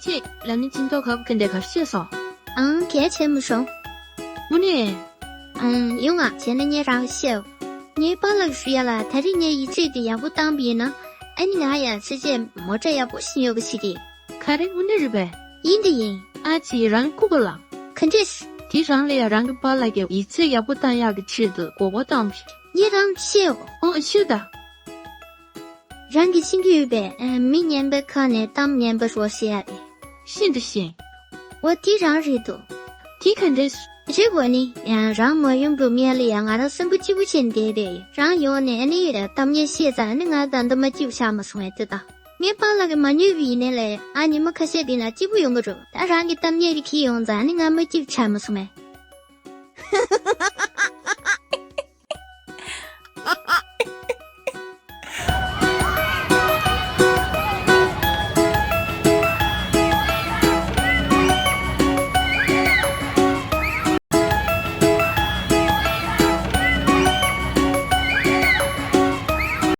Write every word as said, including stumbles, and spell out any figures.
ཅེས་ལ་ནི་ཅི་མདོག་ཁ་བོ་ག་འདྲ་ག་བཤད་སོང་། ཨང་། གལ་ཆེ་མི་སོང་། དངོས་གནས། ཨང་། ཡོང་ང་བྱས་ན་ངས་རང་བཤད། ངའི་པཱ་ལགས་ཞུ་ཡ་ལ་ད་རེས་ངའི་ཡིག་ཚད་དེ་ཡག་པོ་བཏང་བ་ཡིན་ན། ཨ་ནི་ང་ཡང་ཕྱི་རྒྱལ་མོ་ཊ་ཡག་པོ་ཞིག་ཉོ་གི་ཞིག་གི། ག་རེ། དངོས་གནས་རེད་པས། ཡིན་དེ་ཡིན། ཨ་ཙི། རང་སྐུ་པཱ་ལགས། ག་འདྲས། དེ་རང་ལ་ཡང་རང་གི་པཱ་ལགས་ཀྱི་ཡིག་ཚད་ཡག་པོ་བཏང་ཡག་གི་ཆེད་དུ་མགོ་སྐོར་བཏང་བ་རེད། ངས་རང་བཤད་འོ། ཨོ་ཤོད་ད། རང་གིས་ཤེས་ཀྱི་ཡོད་པས། ཨ། མི་ངན་པའི་ཁ་ནས་གཏམ་ངན་པ་རོ་བཤད་ཡ་རེད། ཤིན་ཏུ་ཤེས། འོ་དེ་རང་རེད་འདུག་དེ་ག་འདྲས། རེད་འོ་ནི། ཡང་རང་མ་ཡོང་དུས་སྔོན་ལ་ཡང་ང་རང་སེམས་པ་སྐྱིད་པོ་བྱས་ནས་བསྡད་པས། རང་ཡོང་ནས་ཨ་ནི་གཏམ་ངན་བཤད་ཙང་ཨ་ནི་ང་ད་ལྟ་མ་སྐྱིད་པ་ཆགས་མ་སོང་ངས་དེ་དང་། ངའི་པཱ་ལགས་ཀྱིས་མ་ཉོས་པ་ཡིན་ནའི་ལས། ཨ། ཉི་མ་ཁ་ཤས་འདི་ན་སྐྱིད་པོ་ཡོང་གི་འགྲོ། ད་རང་གི་གཏམ་ངན་རེ་འཁྱེར་ཡོང་ཙང་ཨ་ནི་ང་མ་སྐྱིད་པ་ཆགས་མ་སོང་ངས།